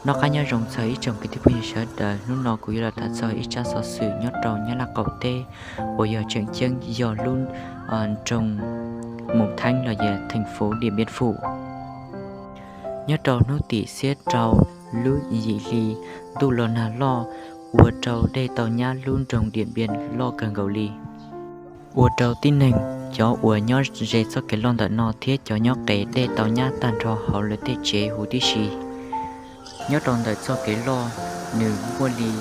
Noj qab nyob zoo txog ib tsoom kwv tij phooj ywg sawv daws, hnub no kuv yuav los tham txog ib tsab xov xwm nyob rau Nyab Laj qaum teb uas yog tseem ceeb yog lub nroog Mus Theeb los yog theej fuv Diam Piam Fum. Nyob rau hnub tim xiab rau lub yim hli, ntuj los nag loj ua rau dej tau nyab lub nroog Diam Piam loj kawg nkaus li. Ua rau tib neeg cov uas nyob ze txoj kev loj ntawm no thiab cov nyob qes dej tau nyab tag nrho hauv lawv tej tsev huv tib si. Nyob rau ntawm txoj kev loj, nws muaj li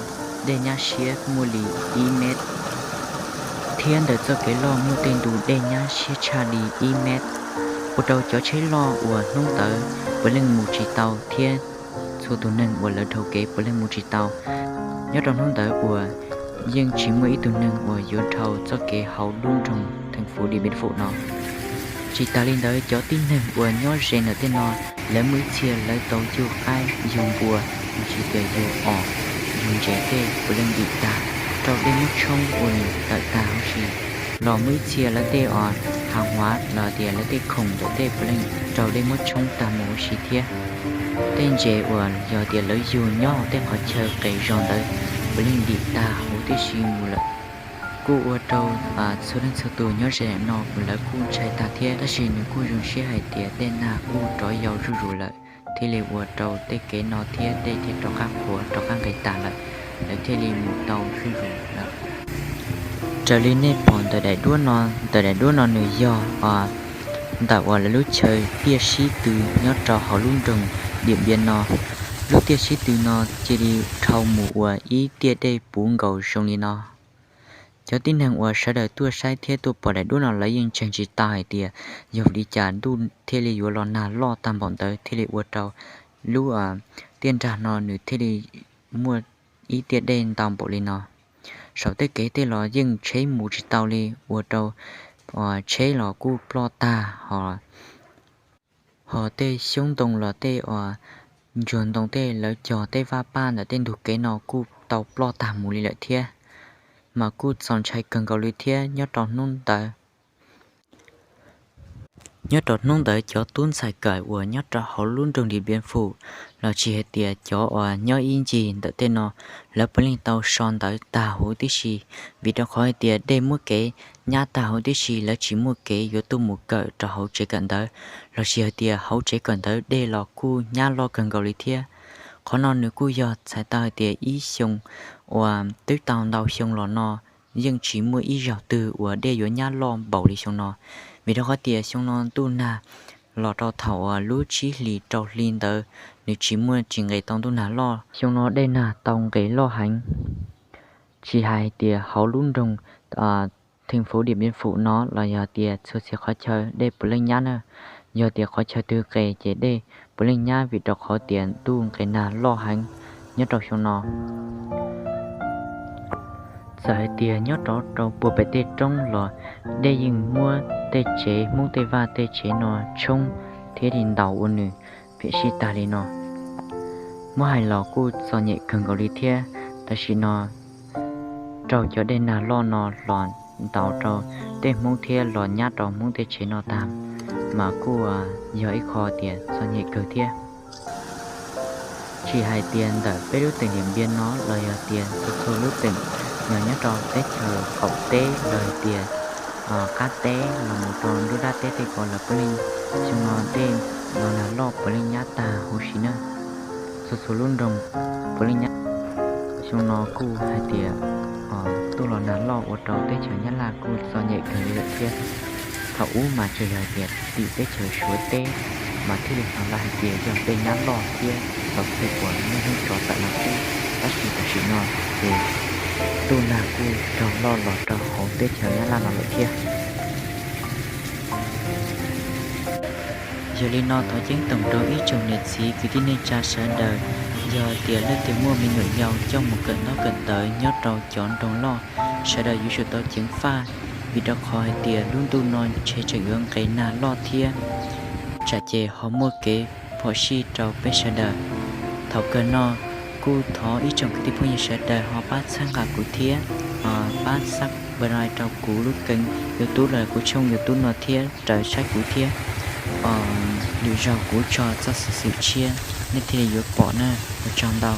dej nyab siab muaj li ib mev, thiab ntawm txoj kev loj muaj tej ntu dej nyab siab tshaj li ib mev, ua rau cov tsheb loj uas hnub ntawd puav leej mus tsis tau thiab txhua tus neeg uas lawv dhau kev puav leej mus tsis tau. Nyob rau hnub ntawd uas yeej tsis muaj ib tug neeg uas yuav dhau txoj kev hauv lub nroog theej fuv Diam Piam Fum no. Tsis tas li ntawd, cov tib neeg uas nyob ze ntawm tej no, lawv muaj ib txhia lawv tau yug qaib yug npua, los sis tias yug os yug ntses tej puav leej dim tag, raug dej muab tshoob ua nws tawm tag huv si. Los muaj ib txhia lawv tej os has huav los tias lawv tej khoom ntawm tej puav leej raug dej muab tshoob tag mus huv si thiab. Tej ntses uas yog tias lawv yug nyob hauv tej qhov chaw qes zog ntawd puav leej dim tag huv tib si mus lawm. Kuj ua rau txhua leej txhua tus nyob ze no lawv kuj ntshai tag thiab, tab sis nws kuj zoo siab hais tias dej nag kuj rov yau zuj zus lawm, thiaj li ua rau tej kev no thiab dej thiaj rov qab qhuav rov qab nqis tag lawm, lawv thiaj li mus tau zuj zus lawm. Raws li nej pom ntawm daim duab no, ntawm daim duab no nws yog ntawm uas lawv lub chaw tiaj sib tw nyob rau hauv lub nroog Diam Piam no. Lub tiaj sib tw no cia li dhau mus ua ib tiaj dej puv nkaus zoo li no. Cov tib neeg uas sawv daws tuaj saib thiab tuaj pom daim duab no lawv yeej ntseeg tsis tau hais tias yog li cas ntuj thiaj li yuav los nag loj tag npaum ntawd thiaj li ua rau lub tiaj nrag no nws thiaj li muaj ib tiaj dej ntau npaum li no. Saum tej kev tej los yeej tsheb mus tsis tau li, ua rau tsheb los kuj ploj tag, ho, ho tej xyoob ntoo los tej uas ntsuag ntoo tej lawv cog tej vaj paj ntawm tej ntug kev no kuj tau ploj tag mus li lawm thiab, mas kuj txaus ntshai kawg nkaus li thiab nyob rau hnub ntawd. Nyob rau hnub ntawd cov tub ntxhais kawm uas nyob rau hauv lub nroog Diam Piam Fum, los sis hais tias cov uas nyob ib ncig ntawm tej no, lawv puav leej tau so ntawv tag huv tib si, vim rau qhov hais tias dej muab kev nyab tag huv tib si, lawv tsis muaj kev yuav tuaj mus kawm rau hauv tsev kawm ntawv, los sis hais tias hauv tsev kawm ntawv dej los kuj nyab loj kawg nkaus li thiab. Qhov no nws kuj yog txhais tau hais tias ib xyoo uas twb tau ntau xyoo los no yeej tsis muaj ib zaug twg uas dej yuav nyab loj npaum li xyoo no, vim rau qhov tias xyoo no ntuj nag los rau thaum uas lub tsib hlis rau hli ntawd nws tsis muaj tsis nqes tau ntuj nag loj. Xyoo no dej nag tau nqes loj heev, tsis hais tias hauv lub nroog theej fuv Diam Piam Fum no los yog tias txhua txhia qhov chaw dej puav leej nyab na. Yog tias qhov chaw twg qes ces dej puav leej nyab vim rau qhov tias ntuj nqes nag loj heev nyob rau xyoo no. Txawm hais tias nyob rov rau puag pem tej roob los dej yeej muab tej tsev Hmoob tej vaj tej tsev no tshoob thiab li ntaus ua nws phiam sij tag li no. Muab hais los kuj txom nyem kawg nkaus li thiab. Tam sim no raug cov dej nag loj no los ntaus rau tej Hmoob thiab los nyab rau Hmoob tej tsev no tag, mas kuj yog ib qho tias txom nyem kawg thiab. Tsis hais tias ntawm peb lub teem Diam Piam no los yog tias txhua txhua lub teem, yog nyob rau teb chaws qaum teb los yog tias qab teb los mus rau nruab dab teb tej ko lawv puav leej, xyoo no dej los nag loj puav leej nyab tag huv si na. Txhua txhua lub nroog puav leej nyab. Xyoo no kuj hais tias ntuj los nag loj ua rau teb chaws Nyab Laj kuj txom nyem kawg li lawm thiab. Thaum ub mas tsuas yog hais tias tim teb chaws Suav teb mas thiaj li hnov lawv hais tias yog dej nyab loj thiab txog txij uas muaj hnub tsov tawm no xwb, tab sis tam sim no ces ntuj nag kuj raug loj los rau hauv teb chaws Nyab Laj no lawm thiab. Yog li no thov ceeb toom rau ib tsoom niam txiv kwv tij neej tsa sawv daws, yog tias leej twg muaj me nyuam yaus coj mus kawm ntaub kawm ntawv nyob rau cov nroog loj, sawv daws yuav tsum tau ceev faj, vim rau qhov hais tias lub ntuj no ntshe tseem yuav nqes nag loj thiab, tsam ces ho muaj kev phom sij rau peb sawv daws. Thaum kawg no kuj thov ib tsoom kwv tij phooj ywg sawv daws ho pab txhawb nqa kuv thiab, pab subscribe rau kuv lub kênh YouTube los kuv tshooj YouTube no thiab raws saib kuv thiab. Lwm zaug kuv tso txoj xov xwm tshiab nej thiaj li yuav pom na. Ua tsaug ntau.